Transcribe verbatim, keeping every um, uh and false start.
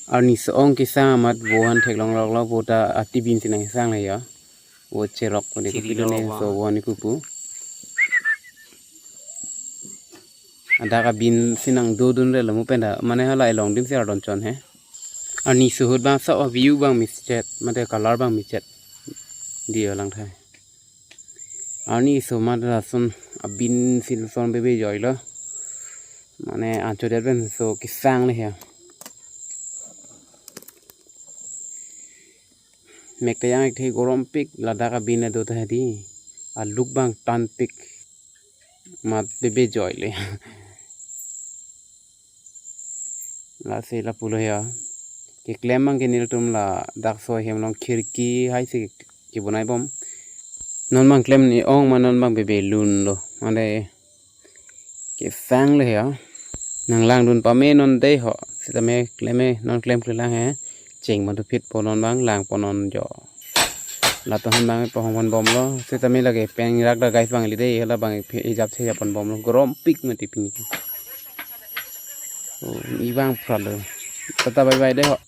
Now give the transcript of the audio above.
Arni so-ong kesang amat vo han theklong rok lo, vo ta ati bin si nang sang le ya. Vo cherok ko de ko Chiri pilo ne lo so vo ni kupu. Adak abin si nang dodun re lo mo pen ta mane hala elong dim si ardon chon he. Arni so ahut bang so view bang michet, mate color bang michet. Dio lang thai. Arni so mat lason abin si lason bebe joi lo. Mane ancho der pen so kesang le ya. Mek ta yang ek the gorom pik ladak abin do ta di. Aluk bang tan pik. Mat bebe joi le. Lasi lapulo ya. Keklem bang ke nelitum ladak so hem along khirki hai si kebonai bom. Non bang klem ni ong ma non bang bebe lun lo. Mane kesang le ya. Nang langdun pame non dei ho. Sitame klem e non klem kle lang he. Cheng ma tu phit po non bang lang po non jo. Lato han bang pohong pon bom lo. Sitame lake peng rak da guys bang li dei hala bang phi ijap se japon bom lo. Gorom pik mati pini. Oh, i bang phralo. Tata bye bye dei ho.